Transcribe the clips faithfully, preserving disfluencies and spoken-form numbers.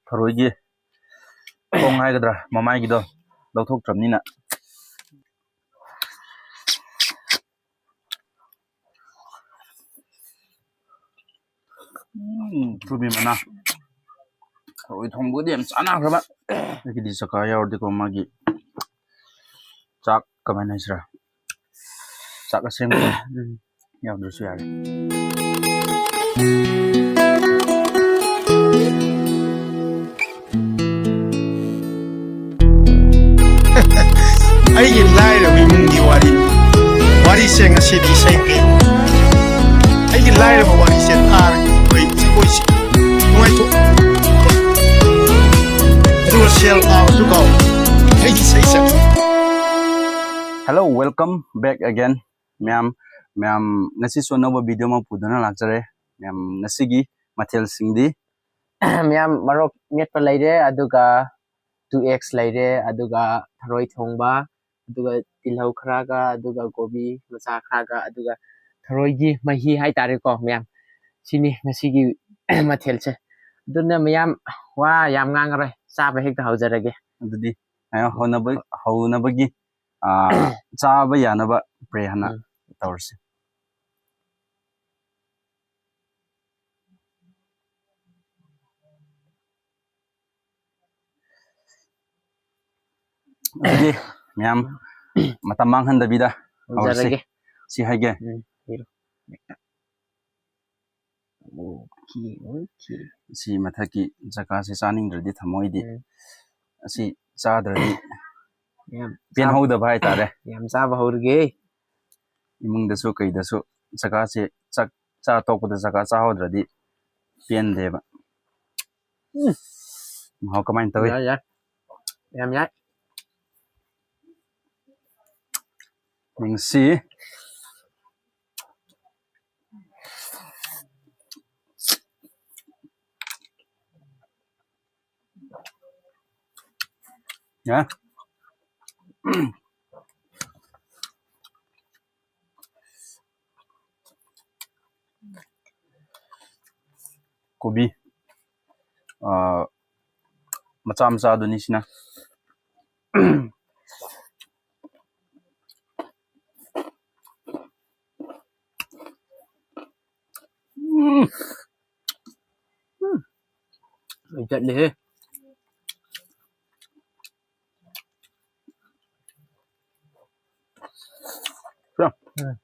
ꯊꯔꯣꯏꯒꯤ ꯈꯣꯡ ꯍꯥꯏꯒꯗ꯭ꯔꯥ, ꯃꯃꯥꯏꯒꯤꯗꯣ ꯂꯧꯊꯣꯛꯇ꯭ꯔꯕꯅꯤꯅ꯫ ꯎꯝ, ꯊꯨꯕꯤ ꯃꯅꯥ꯫ ꯊꯔꯣꯏ ꯊꯣꯡꯕꯒꯗꯤ ꯌꯥꯝ ꯆꯥꯟꯅꯈ꯭ꯔꯕ꯫ ꯑꯩꯒꯤꯗꯤ ꯆꯀꯥ ꯌꯥꯎꯔꯗꯤꯀꯣ, ꯃꯥꯒꯤ ꯆꯥꯛ, ꯀꯃꯥꯏꯅ ꯍꯥꯏꯁꯤꯔꯥ, ꯆꯥꯛ ꯑꯁꯦꯡꯕ ꯌꯥꯎꯗ꯭ꯔꯁꯨ ꯌꯥꯔꯦ꯫ ꯑꯩꯒꯤ ꯂꯥꯏꯔꯕ ꯏꯃꯨꯡꯒꯤ ꯋꯥꯔꯤ꯫ ꯋꯥꯔꯤꯁꯦ ꯉꯁꯤꯗꯤ ꯏꯁꯩ ꯄꯦꯟ꯫ ꯑꯩꯒꯤ ꯂꯥꯏꯔꯕ ꯋꯥꯔꯤꯁꯦ ꯇꯥꯔꯒ ꯑꯩꯈꯣꯏ ꯖꯒꯣꯏꯁꯦ ꯅꯨꯡꯉꯥꯏꯊꯣꯛ꯫ ꯑꯗꯨꯒ ꯁꯦꯜ ꯄꯥꯕꯁꯨ ꯀꯥꯎ꯫ ꯑꯩꯒꯤ ꯏꯁꯩꯁꯦ꯫ Hello, welcome back again, ꯃꯌꯥꯝ꯫ ꯃꯌꯥꯝ, ꯉꯁꯤꯁꯨ ꯑꯅꯧꯕ video ꯑꯃ ꯄꯨꯗꯨꯅ ꯂꯥꯛꯆꯔꯦ꯫ ꯃꯌꯥꯝ, ꯉꯁꯤꯒꯤ ꯃꯊꯦꯜꯁꯤꯡꯗꯤ? ꯃꯌꯥꯝ, ꯃꯔꯣꯛ ꯃꯦꯠꯄ ꯂꯩꯔꯦ, ꯑꯗꯨꯒ two X ꯂꯩꯔꯦ, ꯑꯗꯨꯒ ꯊꯔꯣꯏ ꯊꯣꯡꯕ, ꯑꯗꯨꯒ ꯇꯤꯜꯍꯧ ꯈꯔꯒ, ꯑꯗꯨꯒ ꯀꯣꯕꯤ ꯃꯆꯥ ꯈꯔꯒ, ꯑꯗꯨꯒ ꯊꯔꯣꯏꯒꯤ ꯃꯍꯤ ꯍꯥꯏꯇꯥꯔꯦꯀꯣ ꯃꯌꯥꯝ꯫ ꯁꯤꯅꯤ ꯉꯁꯤꯒꯤ ꯃꯊꯦꯜꯁꯦ꯫ ꯑꯗꯨꯅ ꯃꯌꯥꯝ, ꯋꯥ ꯌꯥꯝ ꯉꯥꯡꯉꯔꯣꯏ, ꯆꯥꯕ ꯍꯦꯛꯇ ꯍꯧꯖꯔꯒꯦ꯫ ꯑꯗꯨꯗꯤ, ꯑ, ꯍꯧꯅꯕ-, ꯍꯧꯅꯕꯒꯤ, ꯑ, ꯆꯥꯕ ꯌꯥꯅꯕ pray ꯍꯥꯟꯅ ꯎꯝ꯫ ꯇꯧꯔꯁꯤ꯫ ꯑꯗꯨꯗꯤ ꯃꯌꯥꯝ, ꯃꯇꯝ ꯃꯥꯡꯍꯟꯗꯕꯤꯗ ꯍꯧꯔꯁꯤ꯫ ꯍꯧꯖꯔꯒꯦ꯫ ꯁꯤ ꯍꯥꯏꯒꯦ꯫ ꯎꯝ, ꯍꯥꯏꯔꯣ꯫ Okay, okay꯫ ꯁꯤ ꯃꯊꯛꯀꯤ ꯆꯀꯥꯁꯦ ꯆꯥꯅꯤꯡꯗ꯭ꯔꯗꯤ ꯊꯝꯃꯣꯏꯗꯤ꯫ ꯎꯝ꯫ ꯑꯁꯤ ꯆꯥꯗ꯭ꯔꯗꯤ ꯌꯥꯝ ꯆꯥꯕ-, ꯄꯦꯟꯍꯧꯗꯕ ꯍꯥꯏꯇꯥꯔꯦ꯫ ꯌꯥꯝ ꯆꯥꯕ ꯍꯧꯔꯒꯦ꯫ ꯏꯃꯨꯡꯗꯁꯨ ꯀꯩꯗꯁꯨ ꯆꯀꯥꯁꯦ, ꯆꯥꯛ ꯆꯥ ꯇꯣꯛꯄꯗ ꯆꯀꯥ ꯆꯥꯍꯧꯗ꯭ꯔꯗꯤ ꯄꯦꯟꯗꯦꯕ꯫ ꯎꯝ꯫ ꯃꯍꯥꯎ ꯀꯃꯥꯏꯅ ꯇꯧꯏ? ꯌꯥꯏ, ꯌꯥꯏ꯫ ꯌꯥꯝ ꯌꯥꯏ꯫ ꯌꯦꯡꯁꯤ꯫ ꯌꯥꯏ꯫ ꯀꯣꯕꯤ, ꯑ, ꯃꯆꯥ ꯃꯆꯥꯗꯨꯅꯤ ꯁꯤꯅ꯫ ꯎꯝ꯫ ꯎꯝ꯫ ꯂꯣꯏ ꯆꯠꯂꯦꯍꯦ꯫ ꯎꯝ꯫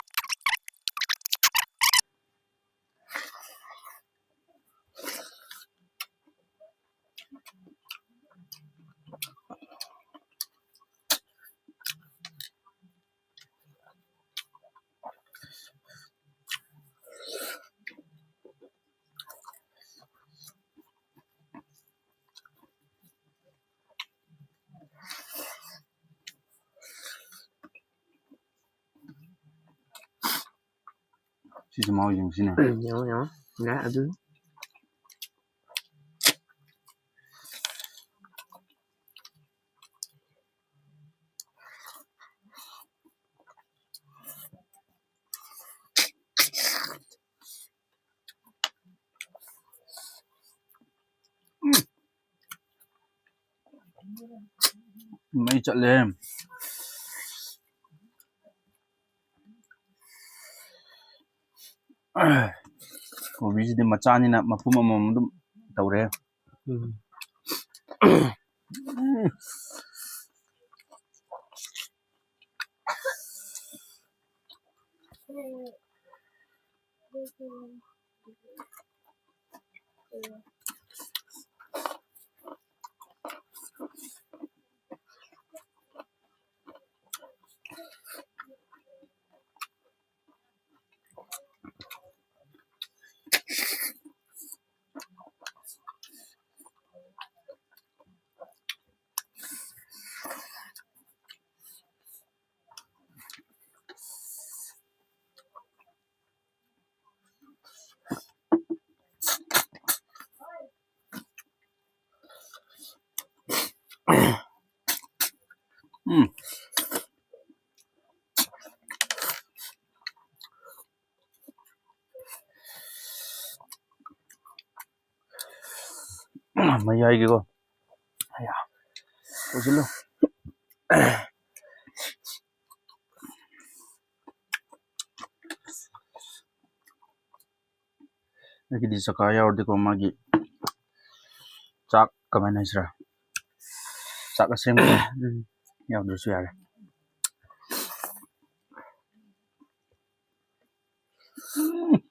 ꯁꯤꯁꯨ ꯃꯍꯥꯎ ꯌꯦꯡꯁꯤꯅꯦ꯫ ꯎꯝ, ꯌꯦꯡꯉꯣ, ꯌꯦꯡꯉꯣ꯫ ꯌꯥꯏ, ꯑꯗꯨ꯫ ꯎꯝ꯫ ꯃꯩ ꯆꯠꯂꯦ꯫ ꯀꯣꯕꯤꯁꯤꯗꯤ ꯃꯆꯥꯅꯤꯅ ꯃꯄꯨꯝ ꯑꯃꯃꯝ ꯑꯗꯨꯝ ꯇꯧꯔꯦ꯫ ꯎꯝ꯫ ꯎꯝ꯫ ꯃꯌꯥꯏꯒꯤꯀꯣ꯫ ꯇꯧꯁꯤꯜꯂꯨ꯫ ꯑꯩꯒꯤꯗꯤ ꯆꯀꯥ ꯌꯥꯎꯔꯗꯤꯀꯣ, ꯃꯥꯒꯤ ꯆꯥꯛ, ꯀꯃꯥꯏꯅ ꯍꯥꯏꯁꯤꯔꯥ, ꯆꯥꯛ ꯑꯁꯦꯡꯕ, ꯎꯝ, ꯌꯥꯎꯗ꯭ꯔꯁꯨ ꯌꯥꯔꯦ꯫ ꯎꯝ꯫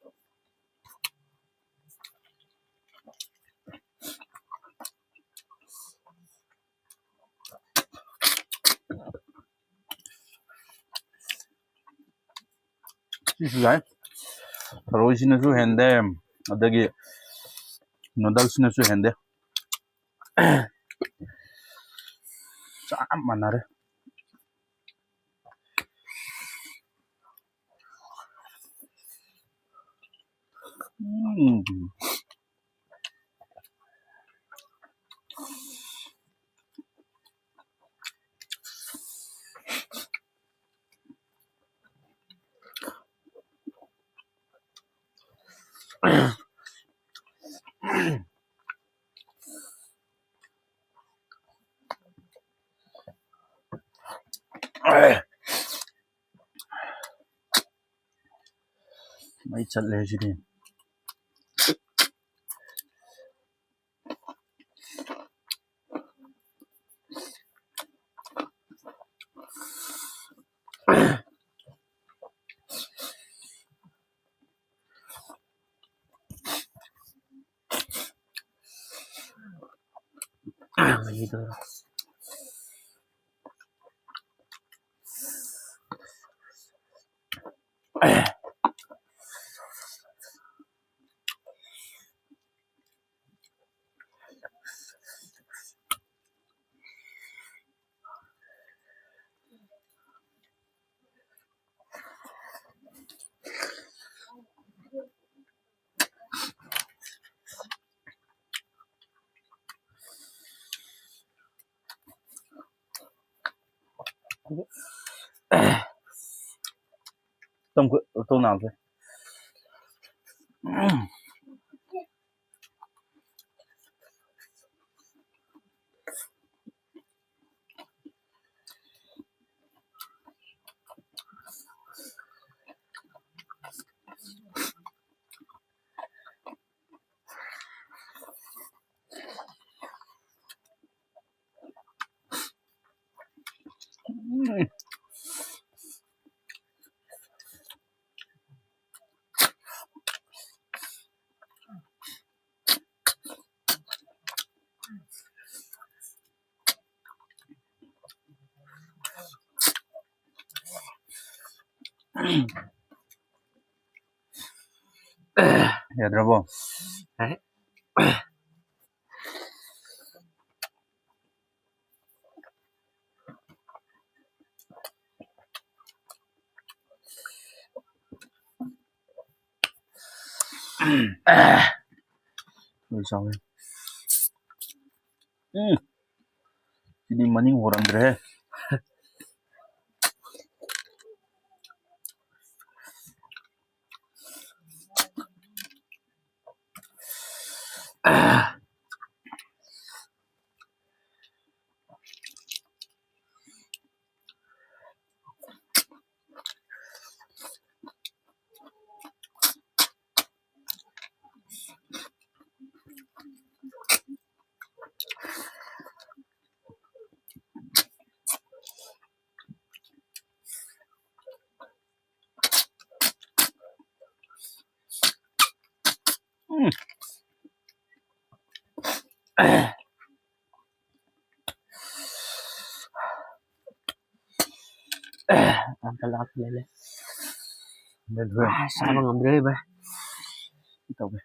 ꯁꯤꯁꯨ ꯌꯥꯏ꯫ ꯊꯔꯣꯏꯁꯤꯅꯁꯨ ꯍꯦꯟꯗꯦ, ꯑꯗꯒꯤ ꯅꯨꯗꯜꯁꯤꯅꯁꯨ ꯍꯦꯟꯗꯦ꯫ ꯆꯞ ꯃꯥꯟꯅꯔꯦ꯫ ꯎꯝ꯫ ꯃꯩ ꯆꯠꯂꯦ ꯁꯤꯗꯤ꯫ ꯇꯧ ꯅꯥꯎꯁꯦ꯫ ꯌꯥꯗ꯭ꯔꯕꯣ? ꯌꯥꯔꯦ꯫ ꯂꯣꯏ ꯆꯥꯎꯋꯦ꯫ ꯎꯝ꯫ ꯁꯤꯗꯤ ꯃꯅꯤꯡ ꯍꯣꯔꯝꯗ꯭ꯔꯦꯍꯦ꯫ ꯎꯝ꯫ ꯌꯥꯝ ꯀꯜꯂꯛꯈ꯭ꯔꯦꯅꯦ꯫ ꯂꯦ, ꯂꯦ꯫ ꯑꯁ, ꯆꯥꯕ ꯉꯝꯗ꯭ꯔꯦ, ꯚꯥꯏ꯫ ꯇꯧꯒꯦ꯫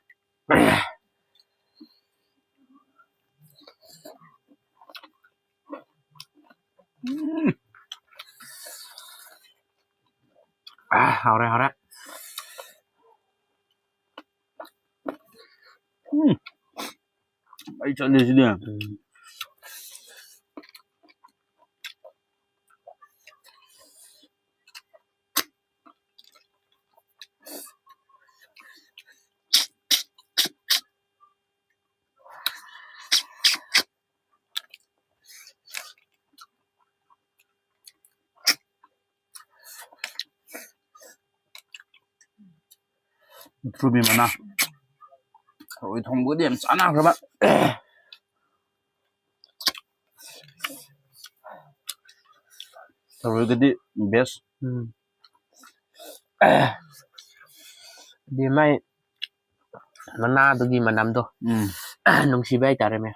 ꯎꯝ꯫ ꯑꯥ, ꯍꯥꯎꯔꯦ, ꯍꯥꯎꯔꯦ꯫ ꯎꯝ꯫ ꯃꯩ ꯆꯠꯂꯦ ꯁꯤꯗꯤ꯫ ꯎꯝ꯫ ꯃꯨꯛꯊ꯭ꯔꯨꯕꯤ ꯃꯅꯥ꯫ ꯊꯔꯣꯏ ꯊꯣꯡꯕꯒꯗꯤ ꯌꯥꯝ ꯆꯥꯟꯅꯈ꯭ꯔꯕ꯫ ꯊꯔꯣꯏꯒꯗꯤ best꯫ ꯎꯝ꯫ ꯑꯗꯤ ꯃꯥꯏ ꯃꯅꯥꯗꯨꯒꯤ ꯃꯅꯝꯗꯣ ꯎꯝ꯫ ꯅꯨꯡꯁꯤꯕ ꯍꯥꯏꯇꯥꯔꯦꯅꯦ꯫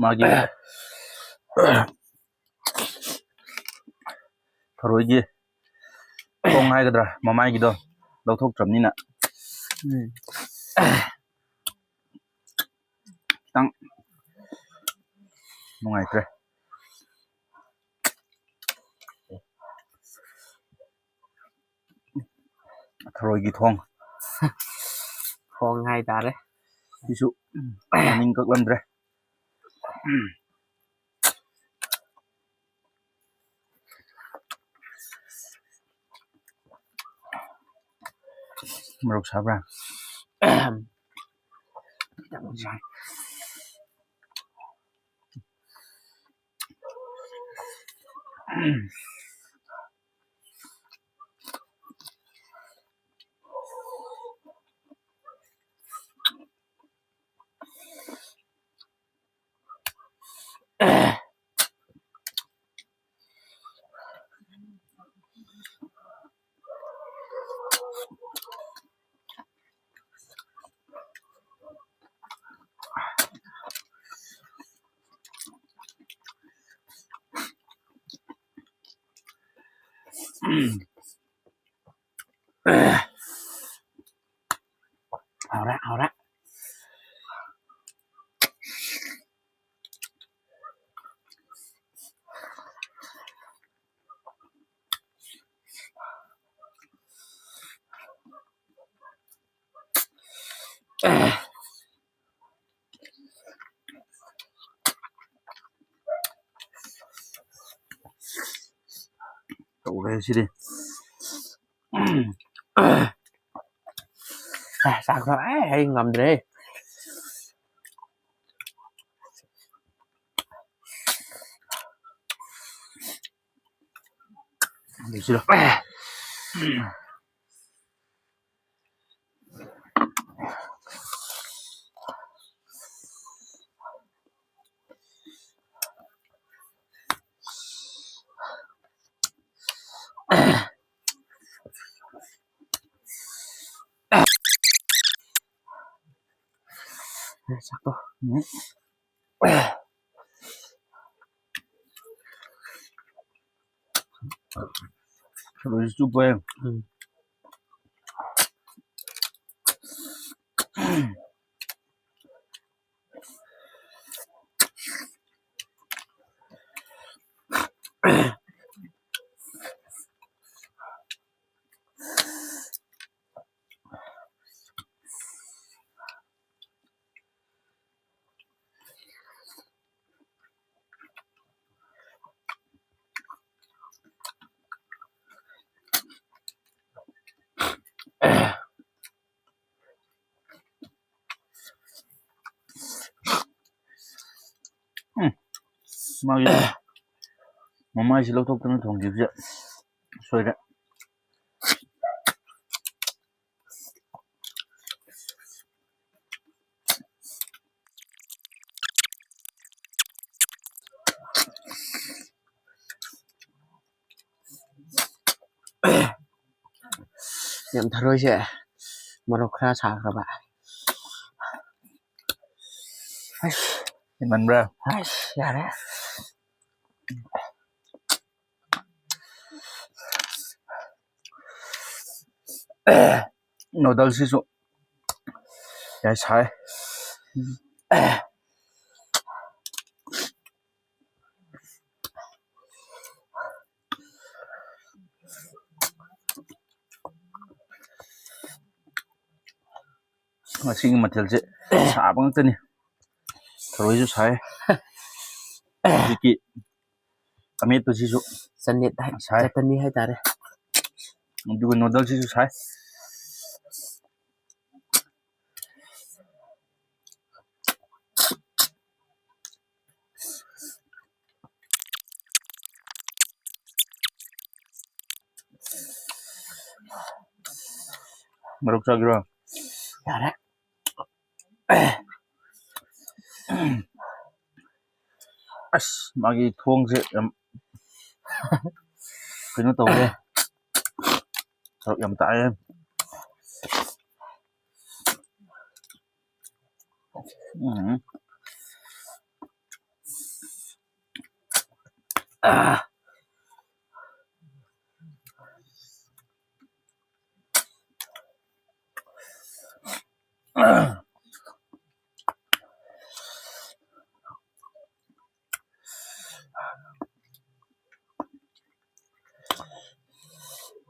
ꯃꯥꯒꯤ ꯊꯔꯣꯏꯒꯤ ꯈꯣꯡ ꯍꯥꯏꯒꯗ꯭ꯔꯥ, ꯃꯃꯥꯏꯒꯤꯗꯣ ꯂꯧꯊꯣꯛꯇ꯭ꯔꯕꯅꯤꯅ ꯎꯝ꯫ ꯈꯤꯇꯪ ꯅꯨꯡꯉꯥꯏꯇ꯭ꯔꯦ꯫ ꯊꯔꯣꯏꯒꯤ ꯊꯣꯡ꯫ ꯊꯣꯡ ꯍꯥꯏꯇꯥꯔꯦ꯫ ꯁꯤꯁꯨ ꯃꯅꯤꯡ ꯀꯛꯂꯝꯗ꯭ꯔꯦ꯫ ꯃꯔꯣꯛ ꯁꯥꯕ꯭ꯔꯥ? ꯈꯤꯇꯪ ꯁꯥꯏ꯫ ꯍꯥꯎꯔꯦ, ꯍꯥꯎꯔꯦ꯫ ꯇꯧꯔꯦ ꯁꯤꯗꯤ꯫ ꯑꯦ, ꯆꯥꯛ ꯈꯔ, ꯑꯦ, ꯑꯩ ꯉꯝꯗ꯭ꯔꯦ꯫ ꯂꯣꯏꯁꯤꯜꯂꯣ꯫ ꯆꯥꯛꯇꯣ꯫ ꯎꯝ꯫ ꯊꯔꯣꯏꯁꯨ ꯆꯨꯞꯄꯦ꯫ ꯎꯝ꯫ ꯎꯝ, ꯃꯥꯒꯤ ꯃꯃꯥꯏꯁꯤ ꯂꯧꯊꯣꯛꯇꯅ ꯊꯣꯡꯈꯤꯕꯁꯦ ꯁꯣꯏꯔꯦ꯫ ꯌꯥꯝ ꯊꯔꯣꯏꯁꯦ ꯃꯔꯣꯛ ꯈꯔ ꯁꯥꯈ꯭ꯔꯕ꯫ ꯑꯩꯁ, ꯍꯦꯟꯃꯟꯕ꯭ꯔꯥ? ꯑꯩꯁ, ꯌꯥꯔꯦ꯫ ꯅꯨꯗꯜꯁꯤꯁꯨ ꯌꯥꯏ ꯁꯥꯏ꯫ ꯉꯁꯤꯒꯤ ꯃꯊꯦꯜꯁꯦ ꯁꯥꯕ ꯉꯥꯛꯇꯅꯤ꯫ ꯊꯔꯣꯏꯁꯨ ꯁꯥꯏ꯫ ꯍꯧꯖꯤꯛꯀꯤ ꯑꯃꯦꯠꯄꯁꯤꯁꯨ ꯆꯅꯤꯠ ꯍꯥꯏ-, ꯁꯥꯏ꯫ ꯆꯠꯇꯅꯤ ꯍꯥꯏꯇꯥꯔꯦ꯫ ꯑꯗꯨꯒ ꯅꯨꯗꯜꯁꯤꯁꯨ ꯁꯥꯏ꯫ ꯃꯔꯣꯛ ꯆꯥꯒꯦꯔꯣ? ꯌꯥꯔꯦ꯫ ꯑꯁ, ꯃꯥꯒꯤ ꯊꯣꯡꯁꯦ ꯌꯥꯝ ꯀꯩꯅꯣ ꯇꯧꯔꯦ꯫ ꯐꯔꯛ ꯌꯥꯝ ꯇꯥꯏꯌꯦ꯫ ꯎꯝ꯫ ꯑꯥ꯫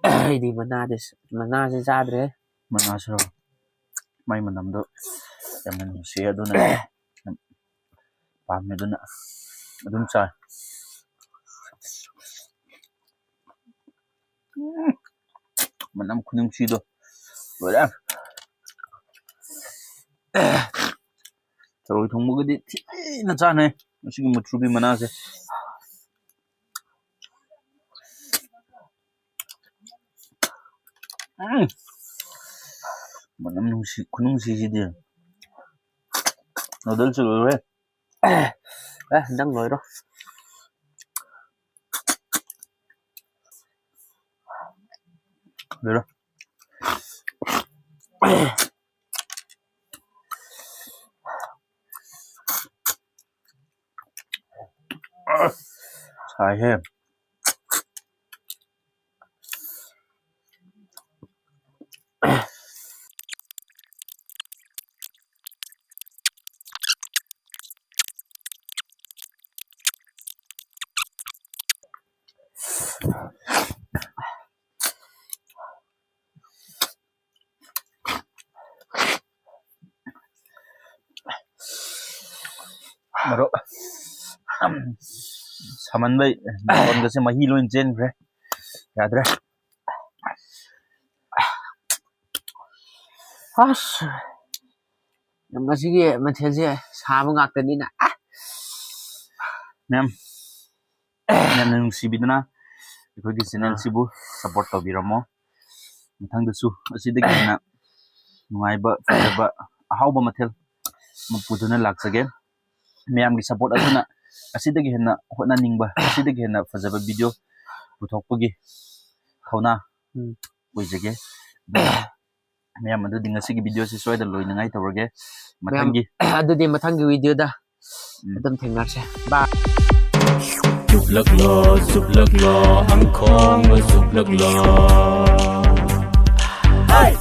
ꯑꯩꯗꯤ ꯃꯅꯥꯗꯤ ꯃꯅꯥꯁꯦ ꯆꯥꯗ꯭ꯔꯦ꯫ ꯃꯅꯥꯁꯤꯔꯣ? ꯃꯥꯏ ꯃꯅꯝꯗꯣ ꯌꯥꯝꯅ ꯅꯨꯡꯁꯤꯌꯦ, ꯑꯗꯨꯅ ꯄꯥꯝꯃꯦ, ꯑꯗꯨꯅ ꯑꯗꯨꯝ ꯆꯥꯏ꯫ ꯎꯝ, ꯃꯅꯝ ꯈꯨꯅꯨꯡꯁꯤꯗꯣ ꯂꯣꯏꯔꯦ꯫ ꯊꯔꯣꯏ ꯊꯣꯡꯕꯒꯗꯤ ꯊꯤꯅ ꯆꯥꯅꯩ ꯃꯁꯤꯒꯤ ꯃꯨꯊ꯭ꯔꯨꯕꯤ ꯃꯅꯥꯁꯦ꯫ ꯎꯝ꯫ ꯃꯅꯝ ꯅꯨꯡꯁꯤ, ꯈꯨꯅꯨꯡꯁꯤꯁꯤꯗꯤ꯫ ꯅꯨꯗꯜꯁꯨ ꯂꯣꯏꯔꯦ꯫ ꯑꯦ, ꯅꯪ ꯂꯣꯏꯔꯣ꯫ ꯂꯣꯏꯔꯣ꯫ ꯑꯁ, ꯁꯥꯏꯍꯦ꯫ ꯃꯔꯨꯞ, ꯁꯥꯃꯟꯕꯩ ꯅꯥꯇꯣꯟꯒꯁꯦ ꯃꯍꯤ ꯂꯣꯏ ꯆꯦꯟꯈ꯭ꯔꯦ꯫ ꯌꯥꯗ꯭ꯔꯦ꯫ ꯑꯁ, ꯉꯁꯤꯒꯤ ꯃꯊꯦꯜꯁꯦ ꯁꯥꯕ ꯉꯥꯛꯇꯅꯤꯅ꯫ ꯑ꯫ ꯃꯌꯥꯝ, ꯌꯥꯝꯅ ꯅꯨꯡꯁꯤꯕꯤꯗꯨꯅ ꯑꯩꯈꯣꯏꯒꯤ channel ꯑꯥ꯫ ꯁꯤꯕꯨ support ꯇꯧꯕꯤꯔꯝꯃꯣ꯫ ꯃꯊꯪꯗꯁꯨ ꯑꯁꯤꯗꯒꯤ ꯍꯦꯟꯅ ꯅꯨꯡꯉꯥꯏꯕ, ꯐꯖꯕ, ꯑꯍꯥꯎꯕ ꯃꯊꯦꯜ ꯑꯃ ꯄꯨꯗꯨꯅ ꯂꯥꯛꯆꯒꯦ꯫ ꯃꯌꯥꯝꯒꯤ support ꯑꯗꯨꯅ ꯑꯁꯤꯗꯒꯤ ꯍꯦꯟꯅ ꯍꯣꯠꯅꯅꯤꯡꯕ, ꯑꯁꯤꯗꯒꯤ ꯍꯦꯟꯅ ꯐꯖꯕ video ꯄꯨꯊꯣꯛꯄꯒꯤ ꯊꯧꯅꯥ ꯎꯝ꯫ ꯑꯣꯏꯖꯒꯦ꯫ ꯃꯌꯥꯝ, ꯑꯗꯨꯗꯤ ꯉꯁꯤꯒꯤ video ꯁꯤ ꯁ꯭ꯋꯥꯏꯗ ꯂꯣꯏꯅꯉꯥꯏ ꯇꯧꯔꯒꯦ꯫ ꯃꯌꯥꯝ, ꯃꯊꯪꯒꯤ ꯑꯗꯨꯗꯤ ꯃꯊꯪꯒꯤ video ꯗ ꯎꯝ꯫ ꯑꯗꯨꯝ ꯊꯦꯡꯅꯔꯁꯦ꯫ Bye꯫ ꯆꯨꯞꯂꯛꯂꯣ, ꯆꯨꯞꯂꯛꯂꯣ, ꯑꯪꯈꯣꯡꯕ ꯆꯨꯞꯂꯛꯂꯣ꯫ ꯍꯩ!